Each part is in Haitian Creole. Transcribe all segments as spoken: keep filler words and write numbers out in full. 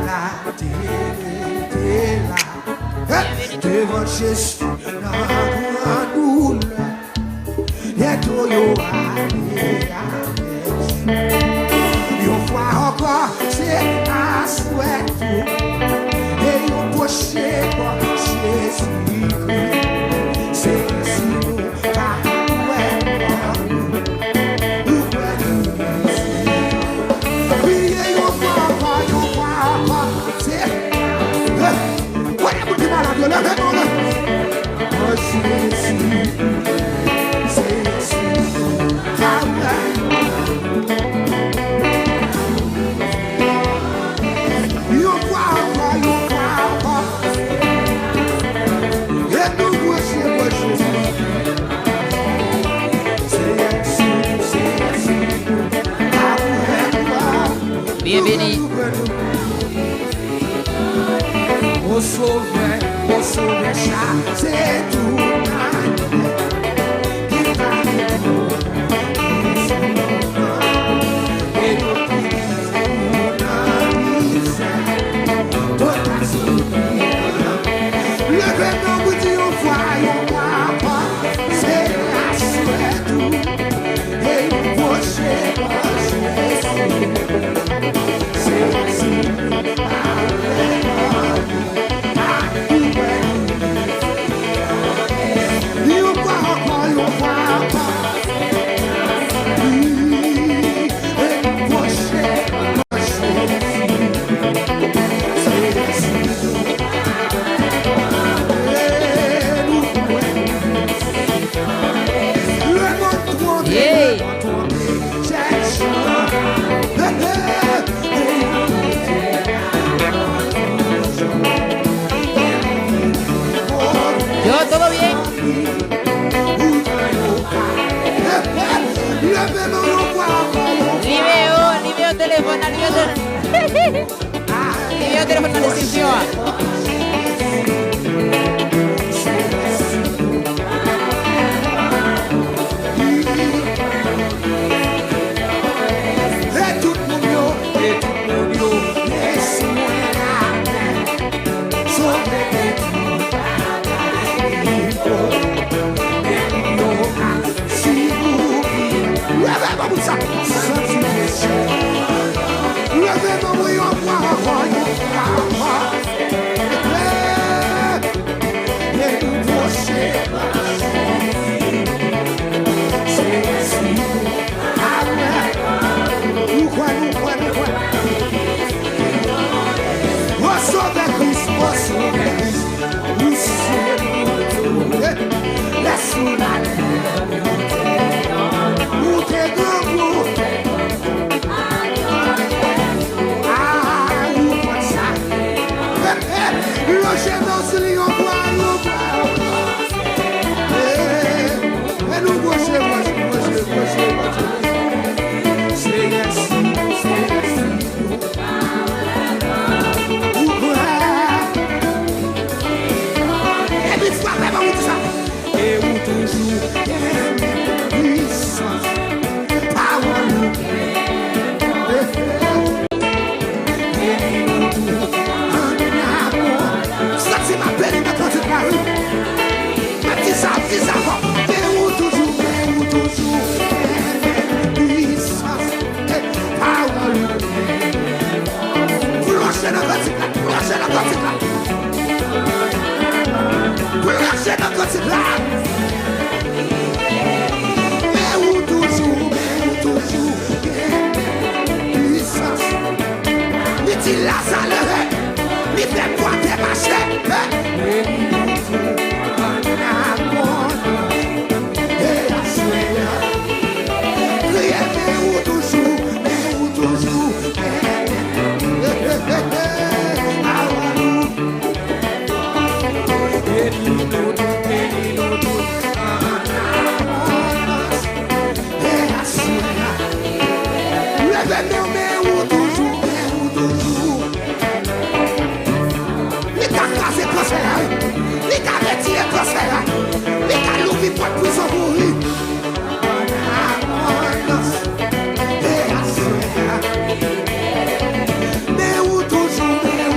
Te rete la, devan Jezi nan gran doulè. Byento yo ale avèk li. Yon fwa ankò, se aswè tou. E yon pwoche bò Jezikri. Se si nou ka kwè, ou kwè nou reyisi. Priye yon fwa ankò, yon fwa ankò. Se, eh, kote moun ki malad yo, leve men w, leve. Jezi, Jezi, amen. Yon fwa ankò, yon fwa ankò. E nou branche, branche. Byenveni. O Sovè, o Sovè, chak se tou mwen. Leve men w pou di yon fwa, yon fwa ankò. Se aswè tou. E yon pwoche bò Jezi. Se si nou pa kwè, pa kwè. Yon fwa ankò, yon fwa ankò. Hey! Yo, todo bien? Nimewo, nimewo telefòn nan, nimewo telefòn. Nimewo telefòn nan deskripsyon an. E tout moun yo, e tout moun yo, lèse mwen la. Sove pèdi, pa ta leve ko. Men moun yo ka si nou viv. Leve men moun sa. Santi peche. Leve men mwen yon fwa ankò, yon fwa ankò. Hey! E nou pwoche. Se si nou pa kwè. Nou kwè, nou kwè, nou kwè. O Sovè Kris, o Sovè Kris. Ou se nou tou. Lè sou latè, ou te grangou. Ah, ou konn sa. Lonje men w sou li yon fwa, yon fwa. E nou branche, branche, branche, branche, branche. Seyè, si, Seyè, si. Ou kwè. Epi frape ban ou di sa. E ou toujou genyen pwisans. Pawòl ou genyen. Beni nou tou. Ann adore. Santi m ap beni nan kantik la, wi. Mwen di sa, di sa fò. Men ou toujou, men ou toujou. Pwisans. Pawòl. Plonje nan kantik la, plonje nan kantik la. Plonje nan kantik la. Men ou toujou, men ou toujou. Pwisans. Li di Laza leve, li fè bwate mache. Hey! Ann adore. Hey, aswè a. Kriye, men ou toujou, men ou toujou. Hey, hey, hey, hey, hey. Beni nou tout, beni nou tout. Ann adore. E aswè a, leve men w, men ou toujou, men ou toujou. Li ka kraze kansè a, wi. Li ka retire kansè a. Li ka louvri pòt prizon pou ou, wi. An abondans. E aswè a, men ou toujou, men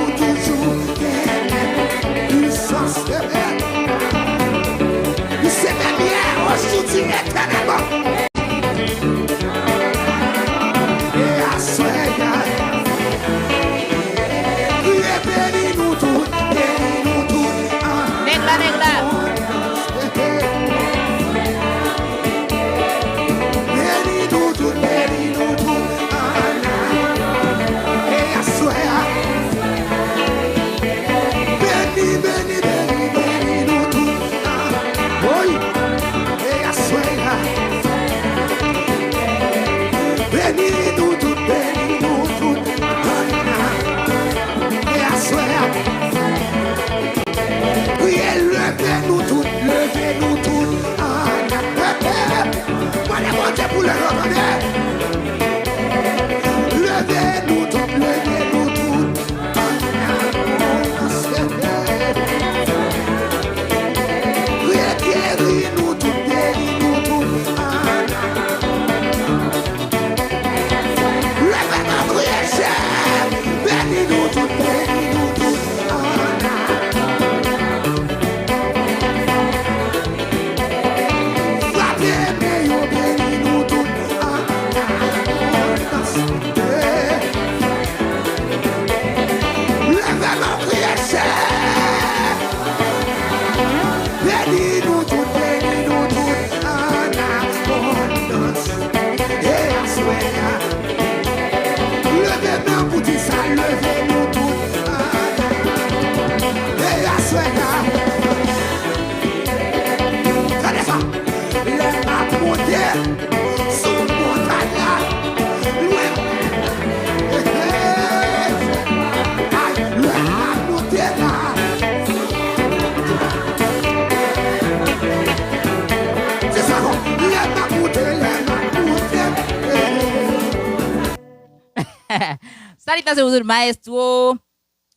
Salitasyon pou tout maestro.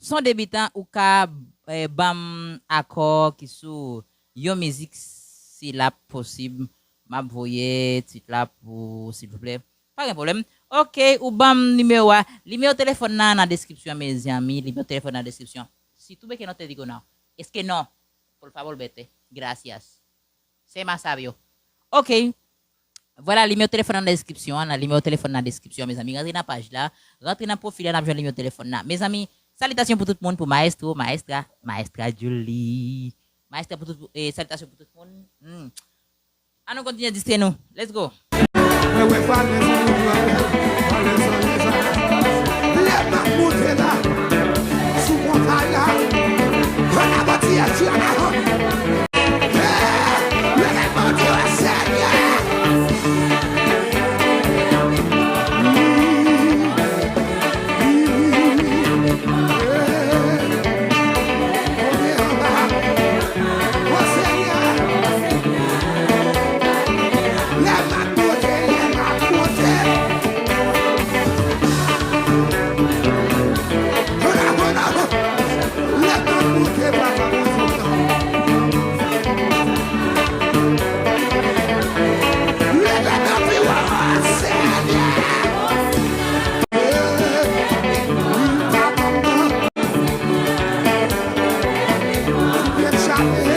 Son debitan, ou ka eh, ban m akò ki sou yon mizik si l ap posib. M ap voye tit la pou silvouplè. Pa gen pwoblèm. Ok, ou ban m nimewo a. Nimewo telefòn nan nan deskripsyon, mezanmi. Nimewo telefòn nan deskripsyon. Si tou beke nan tèt li konan. Eske non? Por favor, bete. Gracias. Se masabyo. Ok. Vwala, nimewo telefòn nan deskripsyon an, nimewo telefòn nan deskripsyon, mezanmi. Rantre nan paj la, rantre nan pwofil la, n ap jwenn nimewo telefòn nan. Mezanmi, salitasyon pou tout moun, pou maestro, maestra, maestra Julie. Maestra pou tout, eh, salitasyon pou tout moun. Hmm. Ann nou kontinye distre nou. Let's go. Lè m ap monte la, sou montay la, ann abati a ti anavan. Leve men w, Senyè. Monte anba. O Senyè. Lè m ap monte, lè m ap monte. Ann avan, ann avan. Lè m ap monte, papa Bondye. Leve nan pi wo, Senyè. Wi, papa m nan. Vye chape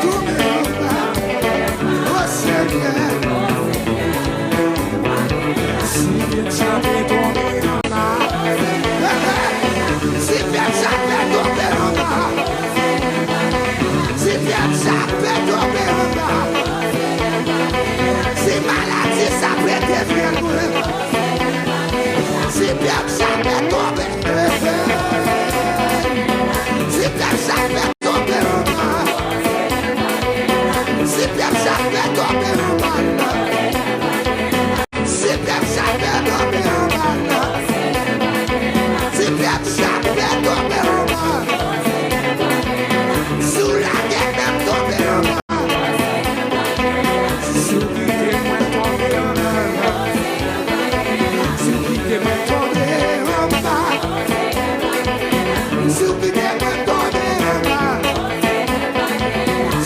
tonbe anba. O Senyè. Si vye chape tonbe anba. Si vye chape tonbe anba. Si vye chape tonbe anba. Si maladi sa prete vye mwen. Si vye chape tonbe. Si pèp sa fè tonbe anba. Si pèp sa fè tonbe anba. Si pèp sa fè tonbe anba. Si pèp sa fè tonbe anba. Si w lage men m tonbe anba. Si w kite mwen tonbe anba. Si w kite mwen tonbe anba. Si w kite mwen tonbe anba.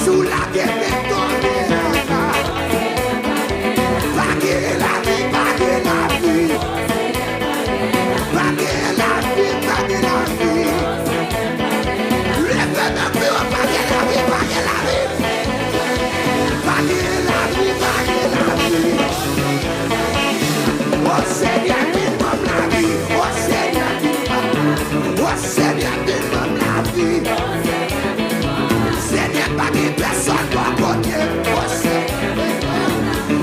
Si w lage men tonbe anba. Pa gen lavi, pa gen lavi. Pa gen lavi, pa gen lavi. Leve men pi wo, pa gen lavi, pa gen lavi. Pa gen lavi, pa gen lavi. O Senyè, vin ban m lavi. O Senyè, vin ban m. O Senyè, vin ban m lavi. Senyè, pa gen pèsonn bò kote m. O Senyè,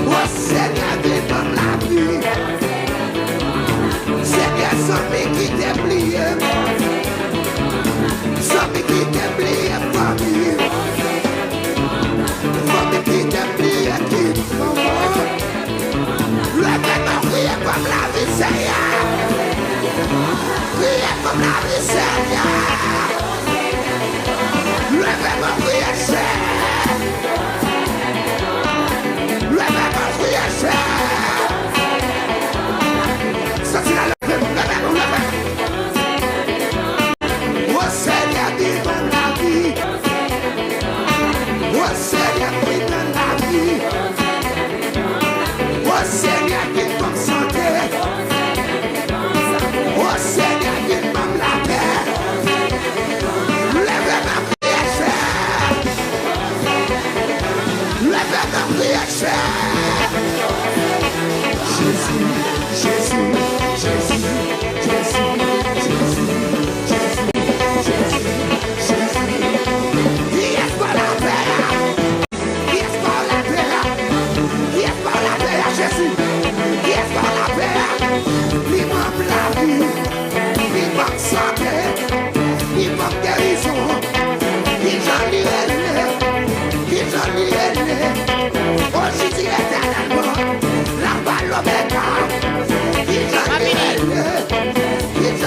o Senyè, vin ban m lavi. Senyè, zanmi kite m bliye m. Zanmi kite m bliye fanmi. Fanmi kite m bliye kit manman. Leve men w, kriye pou m lavi, Senyè. Kriye pou m lavi, Senyè. Leve men w, kriye, Senyè. Leve men w, kriye, Senyè. Santi la leve, leve, leve. O Senyè, vin ban m lavi. O Senyè, vin ban m lavi. O Senyè, vin ban m sante. O Senyè, vin ban m lapè. Leve men w, kriye, Senyè. Leve men w, kriye, Senyè. Jezi, Jezi, Jezi, Jezi, Jezi, Jezi, Jezi, Jezi. Kiyès ba w lapè a? Kiyès ba w lapè a? Kiyès ba w lapè a, Jezi? Kiyès ba w lapè a? Li ban m lavi. Li ban m sante, li ban m gerizon. Kijan li rele, kijan li rele? O Jezi etènèlman, Lalfa Lomega. Kijan li rele, kijan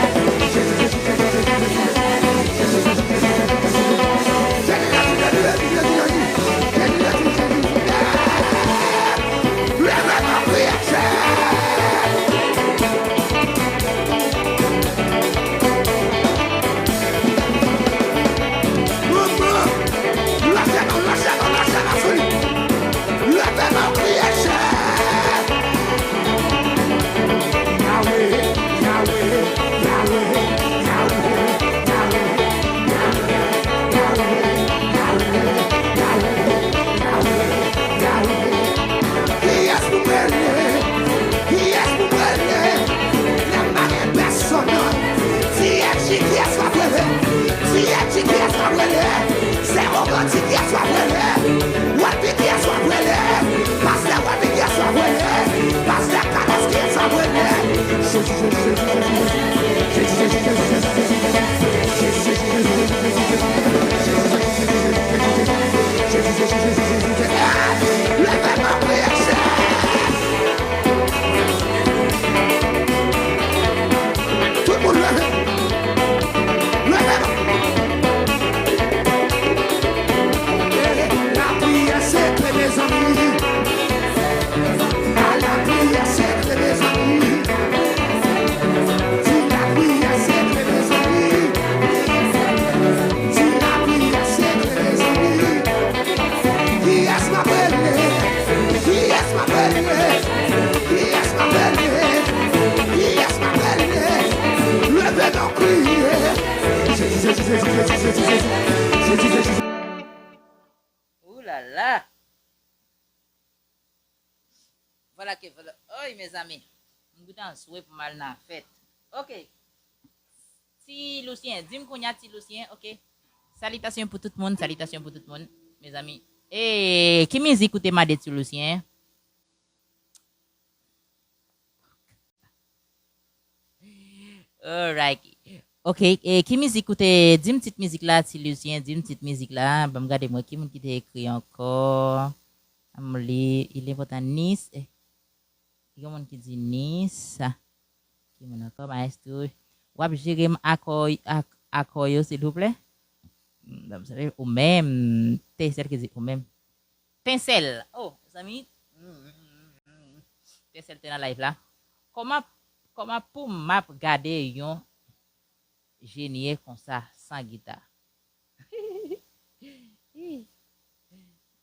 Kiyès pou m rele? Kiyès pou m rele? Lè m pa gen pèsonn. T N G kiyès m ap rele? T N G kiyès m ap rele? Zero Bandi kiyès m ap rele? Walby kiyès m ap rele? Pastè Walby kiyès m ap rele? Pastè Carlos kiyès m ap rele? Jezi, Jezi, Jezi, Jezi, Jezi. Jezi, Jezi, Jezi, Jezi, Jezi. Jezi, Jezi, Jezi, Jezi, Jezi. Jezi, Jezi, Jezi, Jezi, Jezi. Leve men, priye, Jezi. Tout moun leve. Leve men. Lapriyè sekrè, mezanmi. A lapriyè sekrè, mezanmi. Di lapriyè sekrè, mezanmi. Di lapriyè sekrè, mezanmi. Kiyès m ap rele? Kiyès m ap rele? Kiyès m ap rele? Kiyès m ap rele? Leve men, kriye. Jezi, Jezi, Jezi, Jezi, Jezi, Jezi. Jezi, Jezi. Ooh la la. Vwala ke, vwala. Oy, mezanmi. M gentan swe pou m al nan fèt. Ok. Ti Lucien, di m kounye a, Ti Lucien, ok. Salitasyon pou tout moun, salitasyon pou tout moun, mezanmi. E, ki mizik ou te mande, Ti Lucien? Alright. Ok, e ki mizik ou te, di m tit mizik la, Ti Lucien, di m tit mizik la, ban m gade mwen, ki moun ki te ekri ankò? Ann li, il est important, Nice, eh, gen moun ki di Nice, ki moun ankò, maestro, w ap jere m akò, ak-, akò yo, silvouplè? Hmm, ban m sali, ou menm, te sèl ki di ou menm. Pensèl. Oh, mezanmi. Pensèl te nan live la. Kòman, kòman pou m ap gade yon jeni konsa san gita?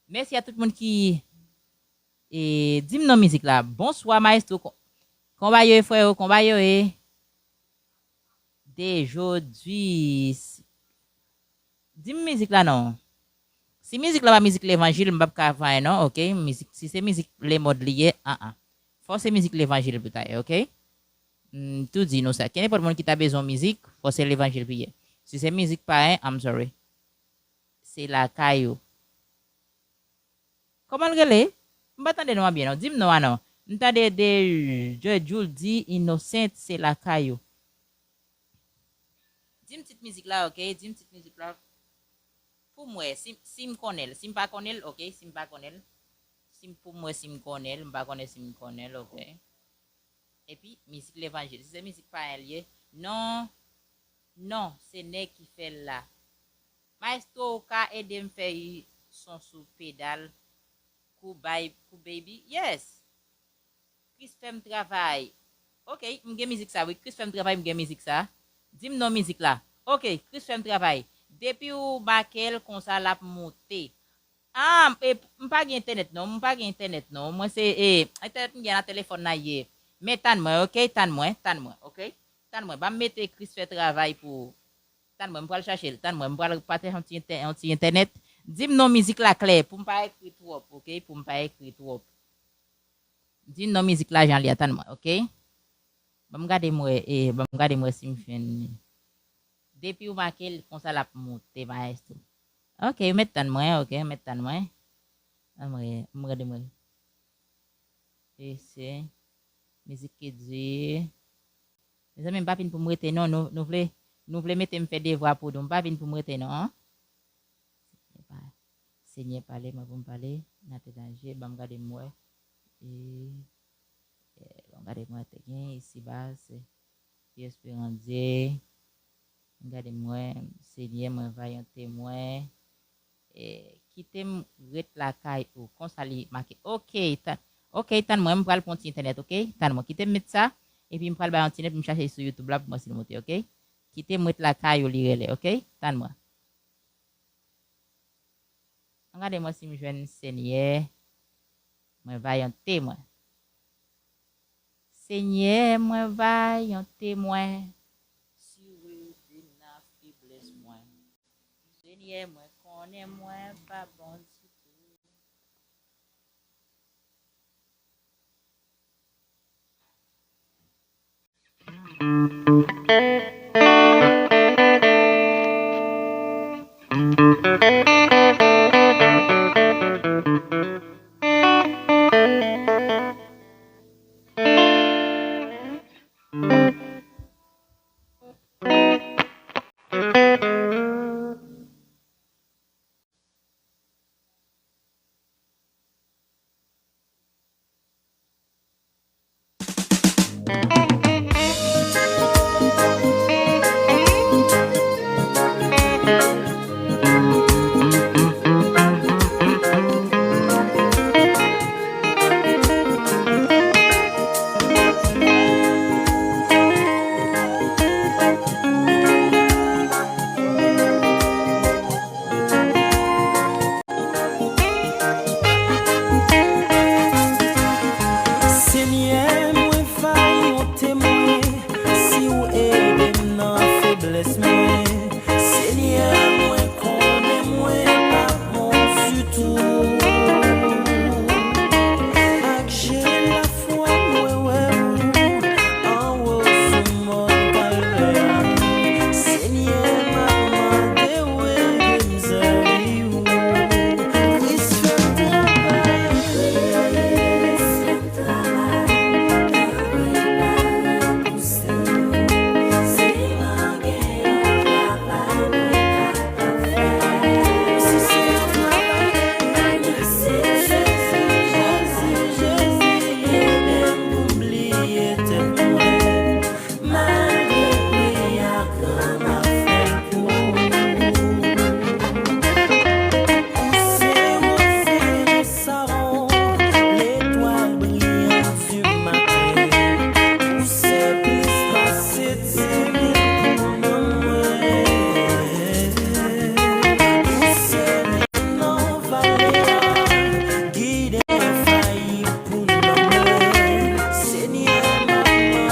Mèsi a tout moun ki, e, di m non mizik la. Bonswa, maestro. Kon-, konba yo ye, frè yo, konba yo ye. de jodi. Di m mizik la non. Si mizik la pa mizik levanjil, m p ap ka fè anyen non, oke? Mizik, si se mizik lemond li ye, an an. Fò se mizik levanjil pou ta ye, oke? M tou di nou sa. Kenenpòt moun ki ta bezwen mizik, fò se levanjil pou ye. Si se mizik payen, I'm sorry. Se lakay ou. Kòman l rele? M pa tande non an byen non. Di m non an non. M tande de Joe Jules di Innocent se lakay ou. Di m tit mizik la, oke? Di m tit mizik la. Pou m wè, si, si m konnen l. Si m pa konnen l, oke? Si m pa konnen l. Si m, pou m wè si m konnen l. M pa konnen si m konnen l, oke? Epi, mizik levanjil. Si se mizik payen l ye, non, non, se nèg ki fè l la. Maestro, ou ka ede m fè y son sou pedal kou bay, kou baby? Yes! Chris fè m travay. Oke, m gen mizik sa, wi. Chris fè m travay, m gen mizik sa. Di m non mizik la. Oke, Chris fè m travay. Depi ou make l konsa, l ap moute. Ah, e, m pa gen entènèt non, m pa gen entènèt non. Mwen se, e, entènèt m gen nan telefòn nan ye. Men tann mwen, oke? Tann mwen, tann mwen, oke? Tann mwen, ban m mete Chris fè travay pou ou. Tann mwen, m pral chache l. Tann mwen, m pral pataje yon ti entè-, yon ti entènèt. Di m non mizik la klè, pou m pa ekri twòp, oke? Pou m pa ekri twòp. Di m non mizik la jan li a, tann mwen, oke? Ban m gade m wè, e, ban m gade m wè si m jwenn li. Depi ou make l, konsa l ap moute, maestro. Oke, ou mèt tann mwen, oke, ou mèt tann mwen. An mwen, m gade mwen. E se mizik ki di. Mezanmi, m pa vin pou m rete non. Nou, nou vle, nou vle mete m fè devwa pou nou. M pa vin pou m rete non. Senyè pa-, Senyè pale, mwen pou m pale. Nan te danje, ban m gade m wè. E, e, ban m gade m wè te gen isi ba, se Pi esperan Dye. Gade m wè, Senyè, mwen va yon temwen. E, kite m ret lakay ou. Konsa li make. Oke, ta-, oke, tann mwen, m pral pran ti entènèt, oke? Tann mwen, kite m met sa, epi m pral bay yon ti nèt, m chache sou YouTube la pou mwen si l monte, oke? Kite m ret lakay ou, li rele, oke? Tann mwen. An gade mwen si m jwenn Senyè, mwen va yon temwen. Senyè, mwen va yon temwen. Si w ede m nan feblès mwen. Senyè, mwen konnen mwen pa bon ditou. Senyè, mwen va yon temwen, si w ede m nan feblès mwen. Senyè, mwen konnen mwen pa bon ditou. Ak je lafwa, mwen wè w anwo sou mòn Kalvè a. Senyè, m ap mande w ede m sèvi w. Kris fè m travay. Saron, letwal briyan di maten. Ou se plis pase ti vin pou nanm mwen. Ou se limyè nan vale a, gide nan fayi pou nanm mwen. Senyè, m ap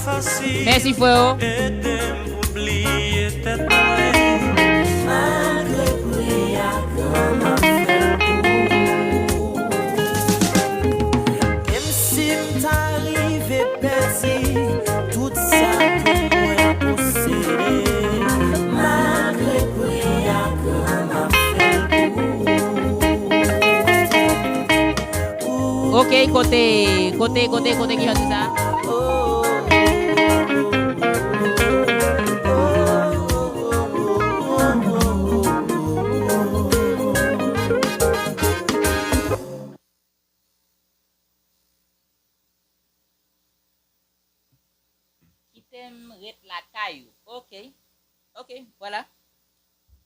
Mèsi, freo. Ede m pou bliye tèt mwen. Malgre pri a gran m ap fè l pou ou. Menm si m ta rive pèdi tout sa ke mwen posede, malgre pri a gran m ap fè l pou ou. Ok, kote, kote, kote, kote, kijan di sa? Kite m ret lakay ou. Ok. Ok, vwala.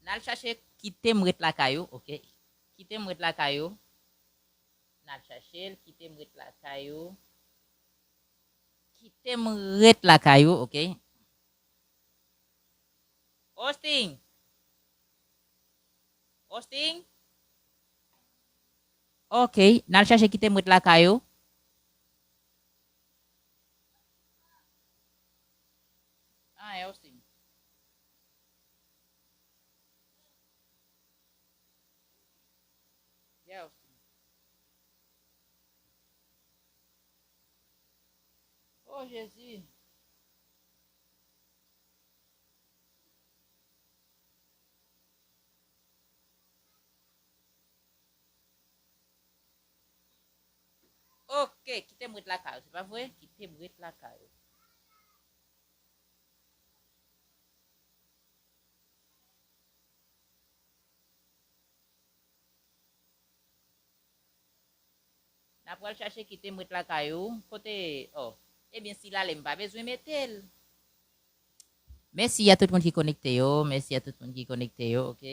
N al chache kite m ret lakay ou. Ok. Kite m ret lakay ou. N al chache l, kite m ret lakay ou. Kite m ret lakay ou, ok. Austin. Austin. Ok, n al chache kite m ret lakay ou. Ah, e Austin. Yes. Oh, Jezi. Ok, kite m ret lakay ou, se pa vre? Kite m ret lakay ou. N a pral chache kite m ret lakay ou. Kote, oh. Ebyen, si l ale, m pa bezwen mete l. Mèsi a tout moun ki konekte yo. Mèsi a tout moun ki konekte yo, ok.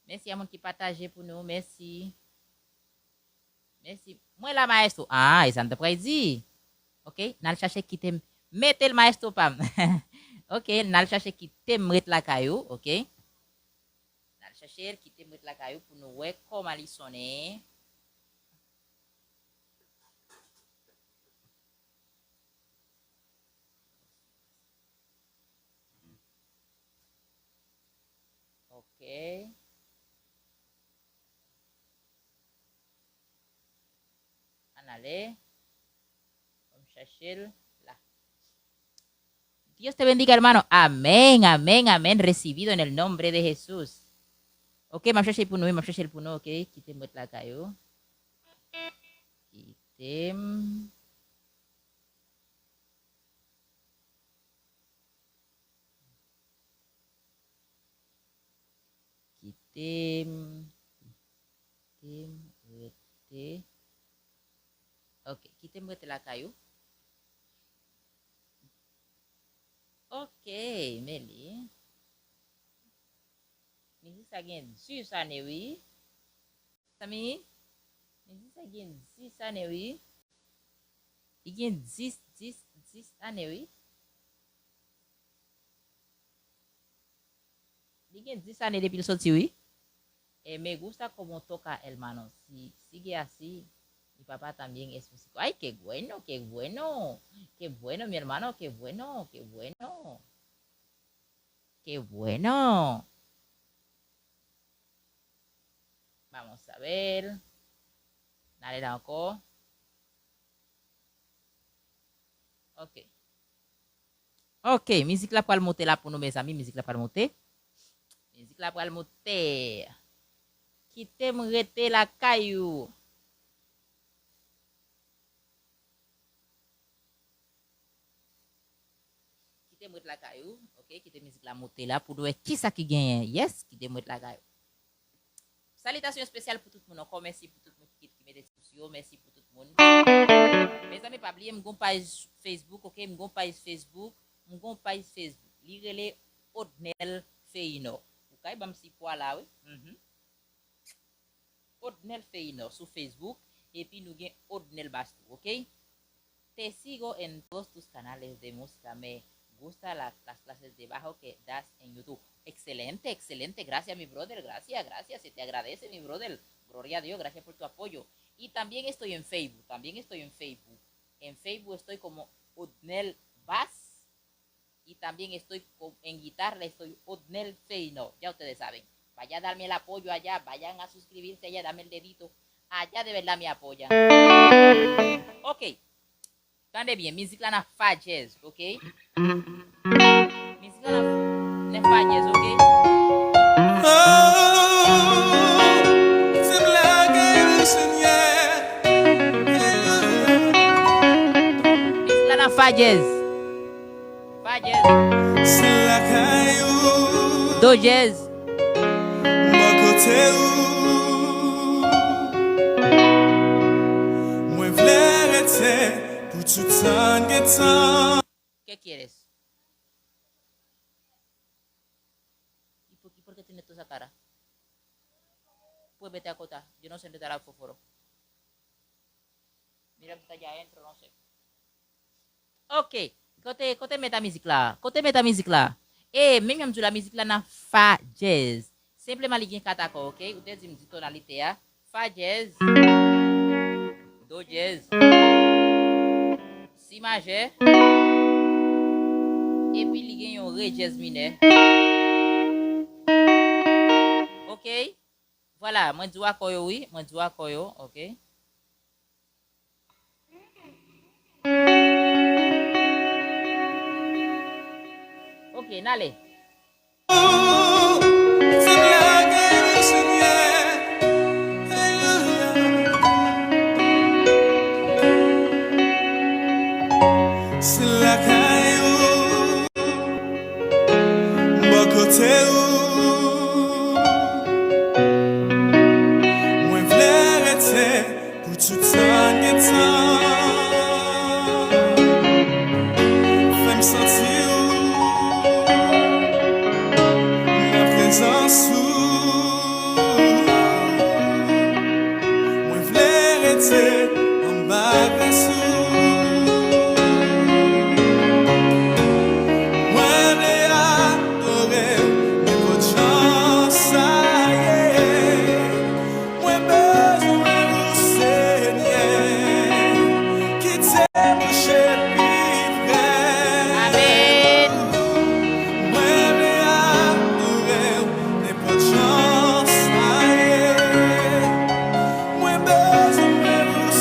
Mèsi a moun ki pataje pou nou. Mèsi. Mèsi. Mwen la, maestro. Ah, e sa m t ap pral di. Ok, n al chache kite m. Mete l, maestro pa m. Ok, n al chache kite m ret lakay ou. Ok. N al chache l, kite m ret lakay ou pou nou wè kòman li sonnen. Ok. Ann ale. Ann chache l la. Dios te bendiga, hermano. Amén, amén, amén. Recibido en el nombre de Jesús. Ok, m ap chache l pou nou, wi, m ap chache l pou nou, ok? Kite m ret lakay ou. Kite m. Kite m, kite m rete. Ok, kite m rete lakay ou. Ok, men li. Mizik sa gen dis ane, wi. Zanmi, mizik sa gen dis ane, wi. Li gen dis, dis, dis ane, wi. Li gen dis ane depi l soti, wi. Eh, me gusta cómo toca, hermano. Si, sigue así, mi papá también es músico. Ay, qué bueno, qué bueno. Qué bueno, mi hermano, qué bueno, qué bueno. Qué bueno. Vamos a ver. N ale la ankò. Ok. Ok, mizik la pral monte la pou nou, mezanmi. Mizik la pral monte. Mizik la pral monte. Kite m rete lakay ou. Kite m ret lakay ou, ok? Kite mizik la monte la pou nou wè kisa ki genyen. Yes, kite m ret lakay ou. Salitasyon espesyal pou tout moun ankò. Mèsi pou tout moun ki, ki mete ti pous yo. Mèsi pou tout moun. Mezanmi, pa bliye, m gon paj Facebook, ok? M gon paj Facebook. M gon paj Facebook. Li rele Odnel Feinor. Ou kay ban m sipò a la, wi. Mhm. Odnel Feinor sou Facebook, epi nou gen Odnel Bass tou, ok? Te sigo en todos tus canales de música, me gusta la, las clases de bajo que das en YouTube. Excelente, excelente. Gracias, mi brother. Gracias, gracias. Se te agradece, mi brother. Gloria a Dios. Gracias por tu apoyo. Y también estoy en Facebook, también estoy en Facebook. En Facebook estoy como Odnel Vaz. Y también estoy co- en guitarra, estoy Odnel Feino. Ya ustedes saben. Vaya a darme el apoyo allá, vayan a suscribirse allá, dame el dedito. Allá de verdad me apoyan. Ok. Tande byen, mizik la nan fa djèz, ok? Mizik la nan, nan fa djèz, ok? Oh, se blague, Seigneur. Mizik la nan fa djèz. Fa djèz. Se lakay ou. Do djèz. Bò kote ou. Mwen vle rete pou tout tan gen tan. ¿Qué quieres? ¿Y por, y por qué tienes toda esa cara? Pues vete a acostar. Yo no sé dónde está la fósforo. Mira que está allá adentro, no sé. Ok. Kote, kote mèt a mizik la? Kote mèt a mizik la? E, menm jan m di w la, mizik la nan fa djèz. Senpleman li gen kat akò, ok? Ou te di m di tonalite a. Fa djèz. Do djèz. Si majè. Epi li gen yon re djèz minè. Ok? Vwala, mwen di w akò yo, wi. Mwen di w akò yo, ok? Ok, n ale. Se lakay ou, bò kote ou, mwen vle rete pou tout tan gen tan. Fè m santi ou nan prezans ou. Mwen vle rete anba gras ou. Mwen vle adore w nenpòt jan sa ye. Mwen bezwen ou, Senyè. Kite m pwoche pi pre. Amèn. Mwen vle adore w nenpòt jan sa ye. Mwen bezwen ou,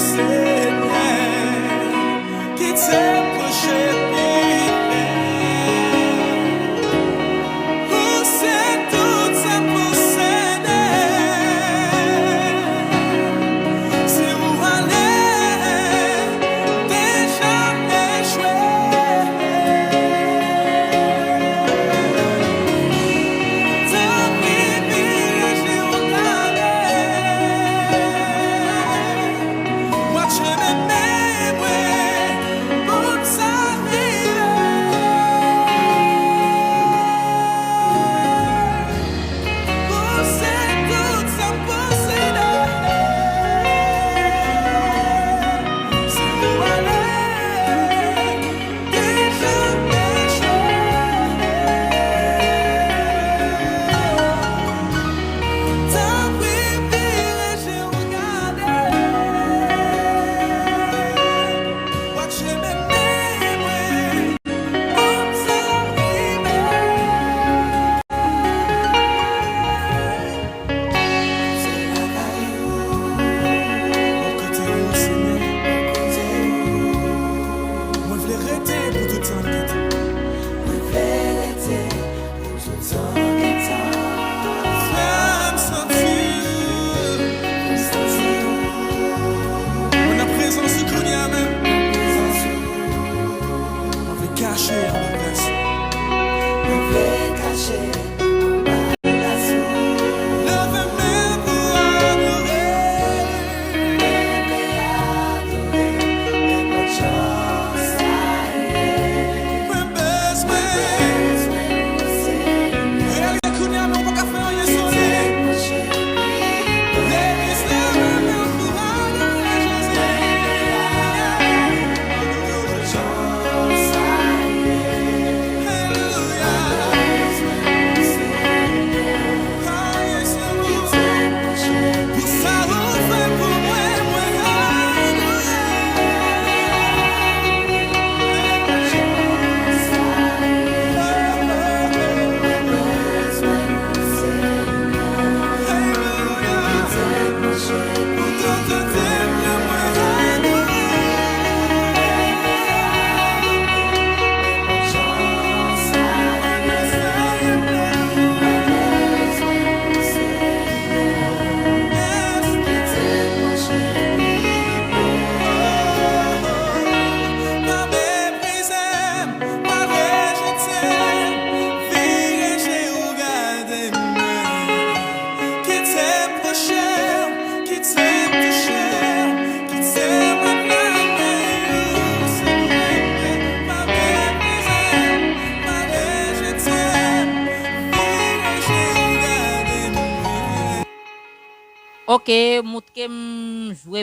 Ok, moutre m jwe,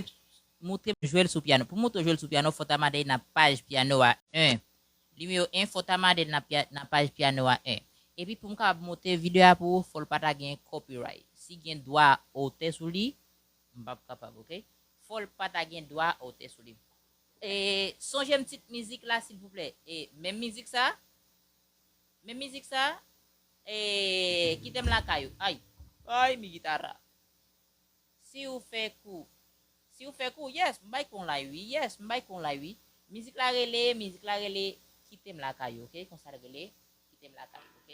moutre m jwe l sou pyano. Pou moutre w jwe l sou pyano, fò w ta mande nan paj pyano a en. Nimewo en, fò w ta mande nan pya-, nan paj pyano a en. Epi pou m kapab monte videyo a pou ou, fò l pa ta gen copyright. Si gen dwa otè sou li, m p ap kapab, ok? Fò l pa ta gen dwa otè sou li. E, sonje m tit mizik la, silvouplè. E, menm mizik sa? Menm mizik sa? E, kite m lakay ou. Ay. Ay, mi gitara. Si ou fè kou. Si ou fè kou, yes, m bay kon lay wi. Yes, m bay kon lay wi. Mizik la rele, mizik la rele, kite m lakay ou, ok? Konsa l rele, kite m lakay ou, ok?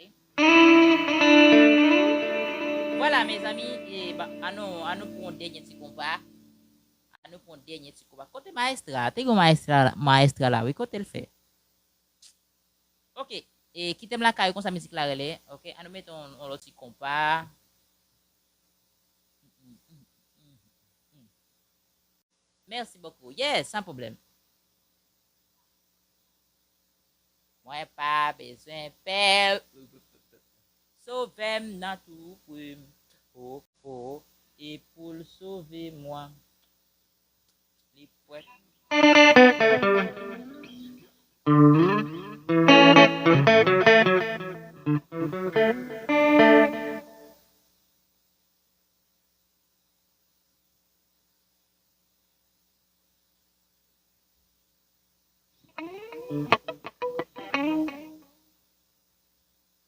Vwala, mezanmi, e, ba, annou, annou pran yon dènye ti konpa. Annou pran yon dènye ti konpa. Kote maestra? Te gen maestra, maestra la, wi, kote l fè? Ok, e, kite m lakay ou konsa mizik la rele. Ok, annou mete yon, yon lòt ti konpa. Mèsi bokou. Yes, san pwoblèm. Mwen pa bezwen pè. Sovè m nan tou pre m. Oh, oh, e pou l sove mwen. Li pwèt.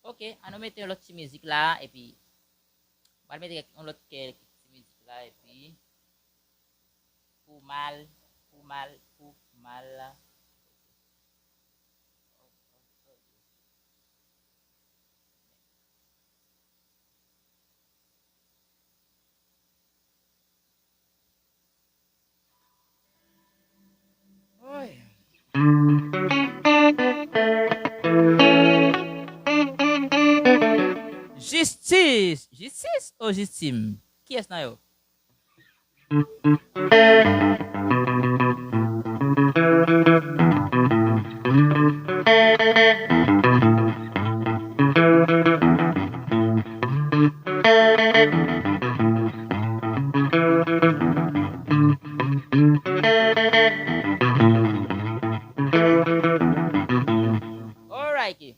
Ok, annou mete yon lòt ti mizik la, epi m pral mete kèk, yon lòt kèk ti mizik la, epi pou mal, pou mal, pou mal. Oy. Jistis! Jistis ou jistim? Kiyès nan yo? Alrighty.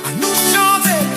Annou chante,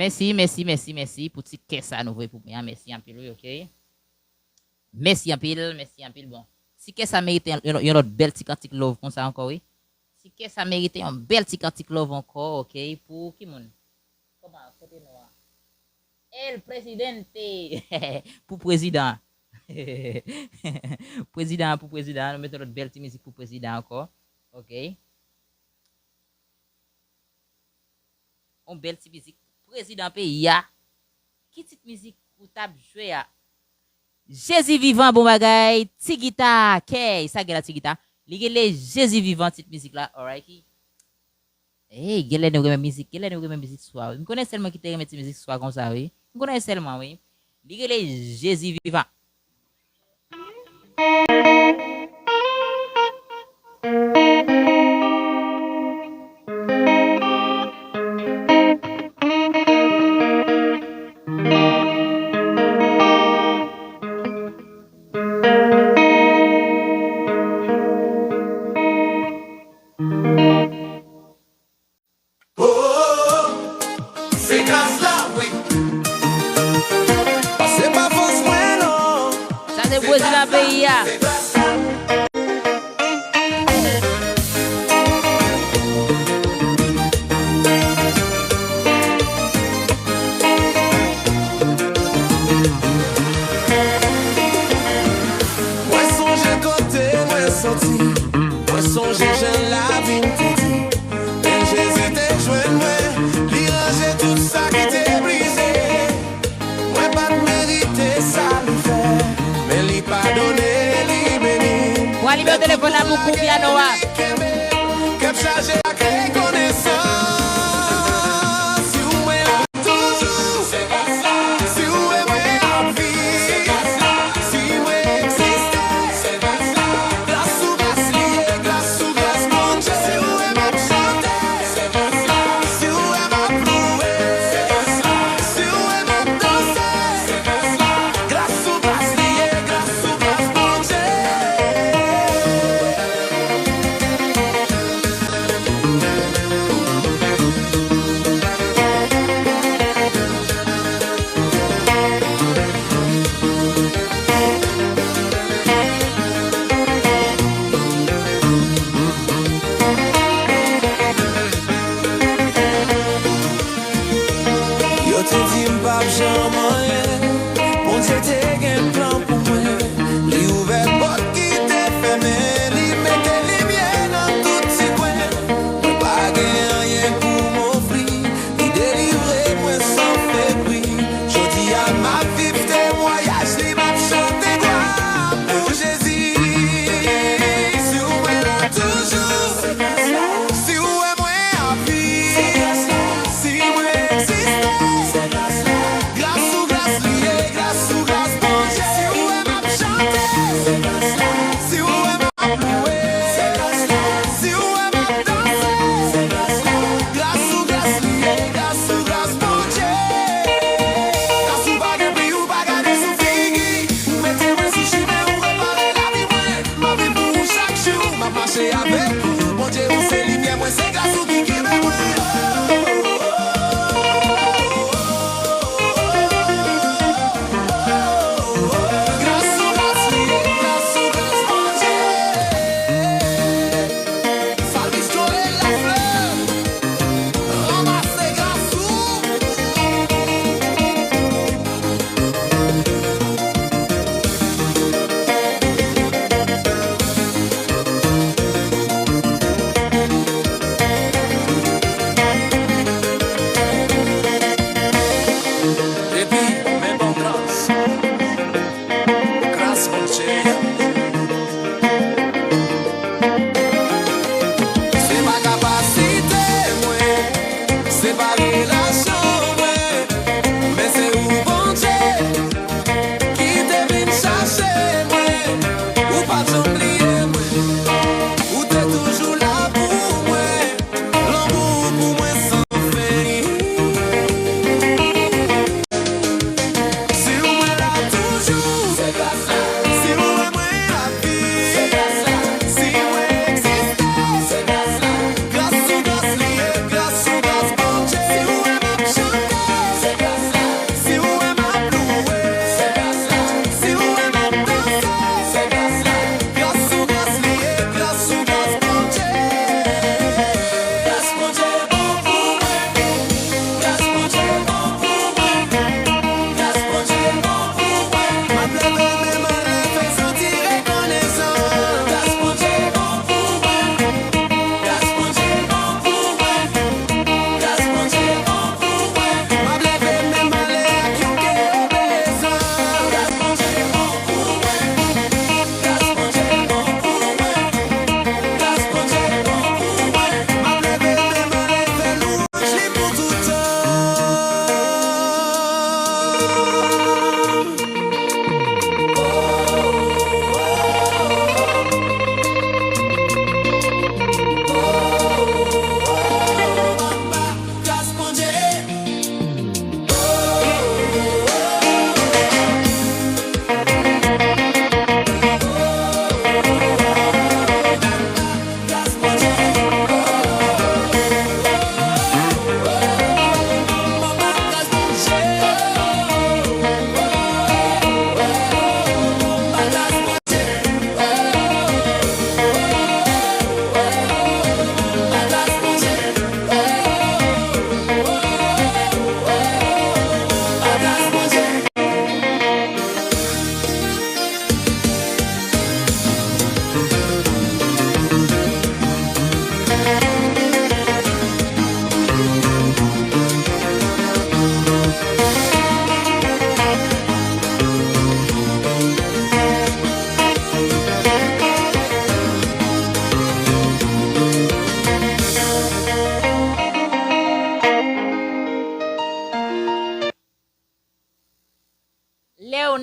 Mèsi, mèsi, mèsi, mèsi pou ti kè sa nou voye pou mwen an. Mèsi anpil, wi, oke. Mèsi anpil, mèsi anpil. Bon, ti kè sa merite yon, yon, yon lòt bèl ti kantik love konsa ankò, wi. Ti kè sa merite yon bèl ti kantik love ankò, oke, pou ki moun? Kòman, kote nou a? El Presidente! Pou prezidan. Prezidan, pou prezidan. Nou mete lòt bèl ti mizik pou prezidan ankò. Oke. Yon bèl ti mizik pou prezidan peyi a. Ki tit mizik ou t ap jwe a? Jezi vivan, bon bagay, ti gita, kèy. Sa gen la, ti gita? Li rele Jezi vivan, tit mizik la, alright. Hey, genlè nou renmen mizik, genlè nou renmen mizik swa, wi. M konnen sèl mwen ki te renmen ti mizik swa konsa, wi. M konnen sèl mwen, wi. Li rele Jezi vivan. Oh, se gras la, wi. Se pa fòs mwen, non. Sa se prezidan peyi a. Se gras la. Mwen sonje kote mwen soti, mwen sonje jan lavi m te di. Men Jezi te jwenn mwen, li ranje tout sa ki te brize. Mwen pa t merite sa li fè, men li padone, li beni. Pran nimewo telefòn la pou kou pyano a. Kenbe, kè m chaje ak rekonesans. Si w wè mwen toujou, si w wè mwen ap viv, si mwen egziste, gras sou gras li ye, gras sou gras Bondye. Si w wè m ap chante, si w wè m ap louwe, si w wè m ap danse, gras sou gras li ye, gras sou gras Bondye.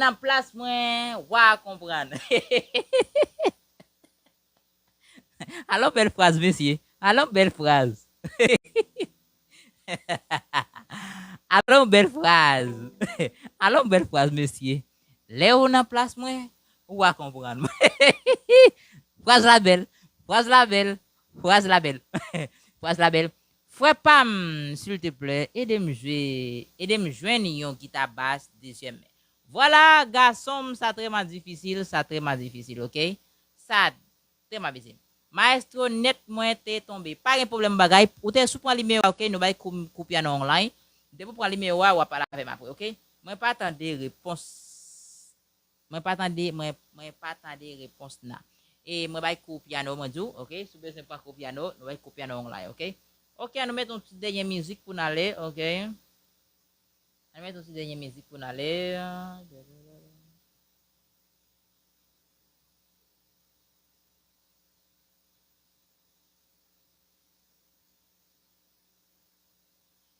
nan plas mwen, w a konprann. Alon bèl fraz, mesye. Alon bèl fraz. Alon bèl fraz. Alon bèl fraz, mesye. Lè w nan plas mwen, w a konprann. Fraz la bèl. Fraz la bèl. Fraz la bèl. Fraz la bèl. Frè pa m, silteplè, ede m jwe, ede m jwenn yon gita bas dezyèm men. Vwala, gason m, sa trèman difisil, sa trèman difisil, oke? Sa trèman difisil. Maestro nèt mwen te tonbe. Pa gen pwoblèm bagay. Ou te sou pran limewo a, oke? Nou bay kou, kou pyano online. Depi w pran limewo a, w a pale avè m apre, oke? Mwen pa tande repons. Mwen pa tande, mwen, mwen pa tande repons nan. E mwen bay kou pyano, mwen di w, oke? Si w bezwen pran kou pyano, nou bay kou pyano online, oke? Oke, ann nou met yon ti dènye mizik pou n ale, oke? Ann nou met yon ti dènye mizik pou n ale.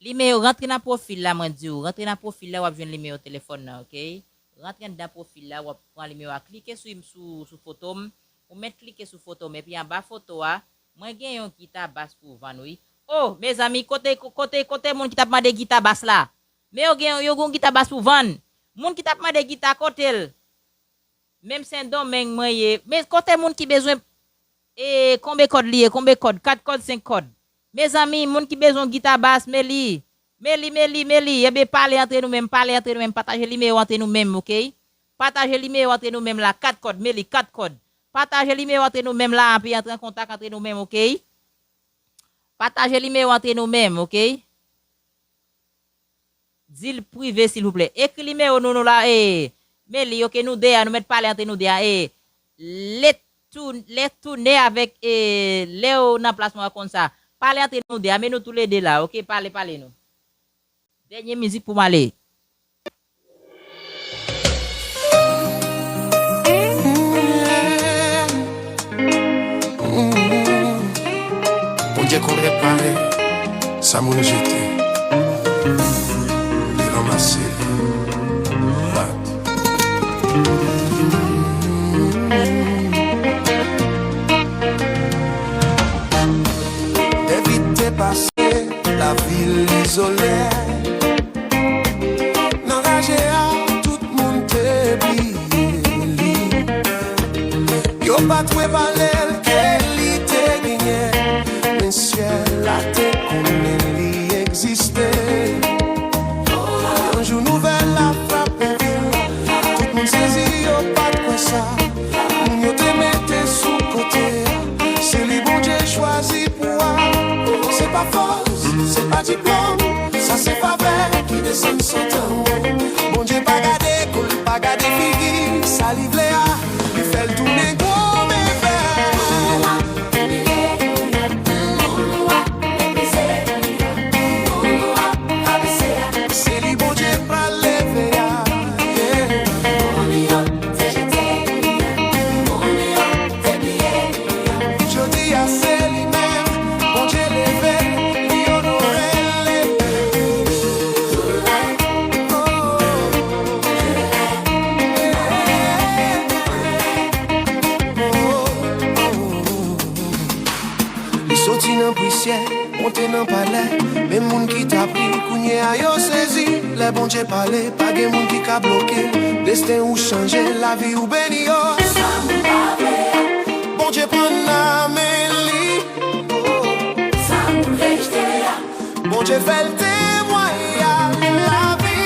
Limewo, rantre nan pwofil la, mwen di w. Rantre nan pwofil la, w ap jwenn limewo telefòn nan, oke? Rantre anndan pwofil la, w ap pran limewo a. Klike sou, sou, sou foto m. Ou mèt klike sou foto m. Epi anba foto a, mwen gen yon gita bas pou vann, wi. Oh, mezanmi, kote, kote, kote moun ki t ap mande gita bas la? Men yo gen, yo gen yon gita bas pou vann. Moun ki t ap mande gita, kote l? Menm Sendomeng mwen ye. Men kote moun ki bezwen, e, konbe kòd li ye? Konbe kòd? Kat kòd, senk kòd? Mezanmi, moun ki bezwen gita bas, Meli. Meli, Meli, Meli. Ebyen, pale antre nou menm, pale antre nou menm. Pataje limewo antre nou menm, oke? Pataje limewo antre nou menm la. Kat kòd, Meli, kat kòd. Pataje limewo antre nou menm la, epi antre an kontak antre nou menm, oke? Pataje limewo antre nou menm, oke? Di l prive, silvouplè. Ekri limewo nou, nou la, e, Meli, oke, nou de a, nou mèt pale antre nou de a, e, lè tou-, lè tounen avèk, e, lè w nan plas mwen konn sa. Pale antre nou de a, men nou toulede la, oke, pale, pale nou. Dènye mizik pou m ale. Bondye konn repare sa moun jete, li ranmase. David te pase lavil izole. Nan raje a, tout moun te bliye li. Yo pa t wè valè l ke li te genyen, men syèl la te konnen li egziste. Yon jou nouvèl la frape vil, tout moun sezi, yo pa t kwè sa. Moun yo te mete sou kote, se li Bondye chwazi pou a. Se pa fòs, se pa diplòm, sa se favè ki desann sot anwo. Bondye pa gade kou l, pa gade figi, sa li vle a, li fè l tounen gwo bebe. Se li Bondye pral leve a, yeah. Jodi a se li menm, Bondye leve, li onore l. Li soti nan pousyè, monte nan palè. Men moun ki t ap ri, kounye a yo sezi. Lè Bondye pale, pa gen moun ki ka bloke. Desten ou chanje, lavi ou beni, yo. Sa moun pa vle a, Bondye pran nan men li. Sa moun rejte a, Bondye fè l temwayaj lavi.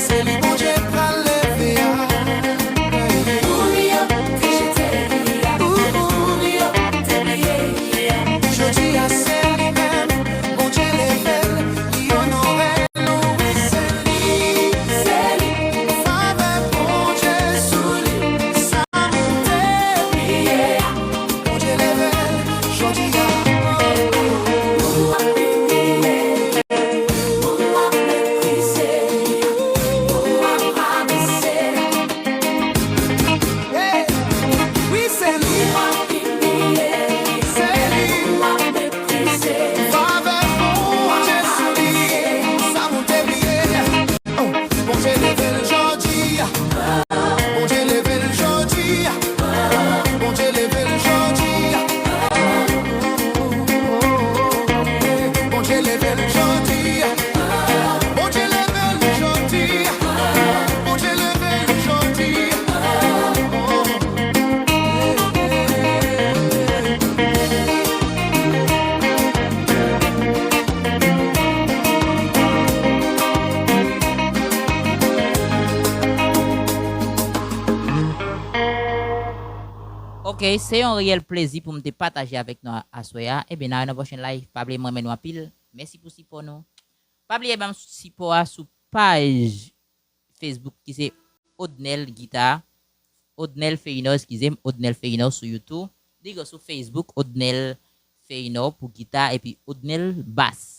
Se li Bondye pral leve a. Jodi a se li menm, Bondye leve l, li onore l, wi, se li, se li. Favè Bondye sou li, sa moun te Ok, se yon reyèl plezi pou m te pataje avèk nou aswè a. Ebyen, n a wè nan pwochen live. Pa bliye m renmen nou anpil. Mèsi pou sipò nou. Pa bliye ban m sipò a sou paj Facebook ki se Odnel Gita. Odnel Feyinò, eskize m, Odnel Feyinò sou YouTube. Li gen sou Facebook, Odnel Feyinò pou gita, epi Odnel Bas.